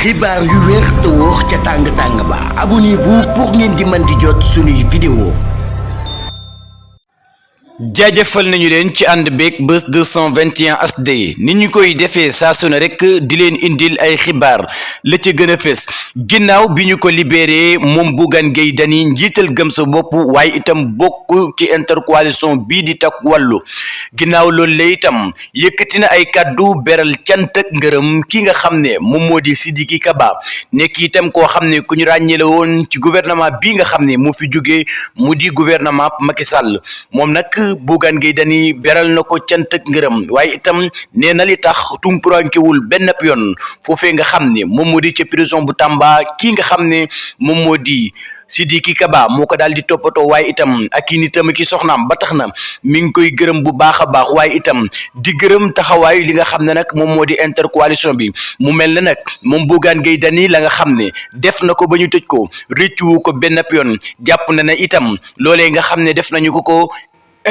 xibaar yu wér te wóor ca tàng ba abonnez-vous pour ngeen di mën di jot suñuy vidéo. jaajëfal nañu leen ci ànd beeg Buzz 221 HD ni ñu koy defee saa su ne rek di leen indil ay xibaar la ca gën a fës ginnaaw bi ñu ko libéré moom Bougane Gueye Dany njiital gëm sa bopp waaye itam bokk ci intercoalition bii di Takku Wallu ginnaaw loolu la itam yëkkati na ay kàddu beral cant ak ngërëm ki nga xam ne moom moo di Sidiki Kaba nekk itam koo xam ne ku ñu ràññee la woon ci gouvernement bii nga xam ne moo fi jógee mu di gouvernement Macky Sall moom nag Bougane Gueye Dany beral na ko cant ak ngërëm waaye itam nee na li tax tumpurankewul benn yoon foofee nga xam ne moom moo di ca prison bu Tamba kii nga xam ne moom moo di Sidiki Kaba moo ko daal di toppatoo waaye itam ak i nitam ki soxnaam ba tax na mi ngi koy gërëm bu baax a baax waaye itam di gërëm taxawaayu li nga xam ne nag moom moo di intercoalition bi mu mel ne nag moom Bougane Gueye Dany la nga xam ne def na ko ba ñu tëj ko rëccuwu ko benn yoon jàpp na ne itam loolee nga xam ne def nañu ko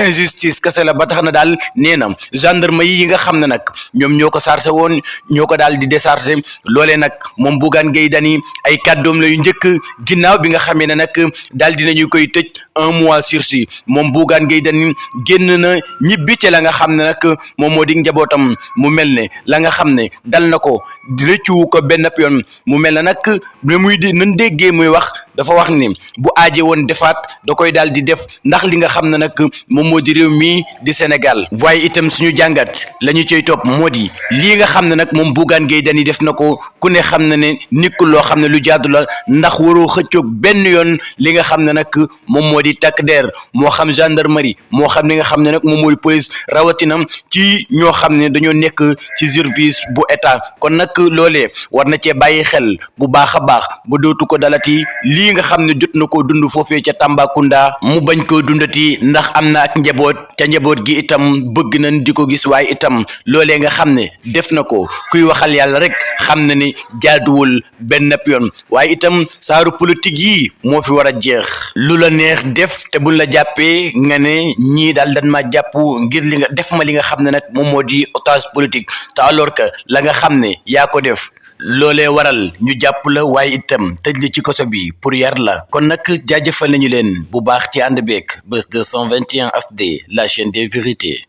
injustice kese la ba tax na daal nee na gendarme yi nga xam ne nag ñoom ñoo ko chargé woon ñoo ko daal di déchargé loolee nag moom Bougane Gueye Dany ay kàddoom la yu njëkk ginnaaw bi nga xamee ne nag daal dinañu koy tëj 1 mois sursis moom Bougane Gueye Dany génn na ñibbi ci la nga xam ne nag moom moo di njabootam mu mel ne la nga xam ne dal na ko rëccuwu ko benn yoon mu mel ne nag ne muy di nan déggee muy wax dafa wax ni bu aaje woon defaat da koy daal di def ndax li nga xam ne nag moom moo di réew mii di Sénégal waaye itam suñu jàngat la ñu cay topp moo di lii nga xam ne nag moom Bougane Gueye Dany def na ko ku ne xam na ne nekkul loo xam ne lu jaadu la ndax waroo xëccoog benn yoon li nga xam ne nag moom moo di takk der moo xam gendarmerie moo xam li nga xam ne nag moom moo di police rawatina ci ñoo xam ne dañoo nekk ci service bu état kon nag loolee war na cee bàyyi xel bu baax a baax ba dootu ko dalati lii nga xam ne jot na koo dund foofee ca Tambacounda mu bañ koo dundati ndax am na ak njaboot ca njaboot gi itam bëgg nañ di ko gis waaye itam loolee nga xam ne def na ko kuy waxal yàlla rek xam na ni jaaduwul benn yoon waaye itam saaru politique yi moo fi war a jeex lu la neex def te buñ la jàppee nga ne ñii daal dañ ma jàpp ngir li nga def ma li nga xam ne nag moom moo di otage politique te alors que la nga xam ne yaa ko def loolee waral ñu jàpp la waaye itam tëj li ci koso bi pour yar la kon nag jaajëfal nañu leen bu baax ci ànd beeg Buzz 221 HD la chaîne des vérités.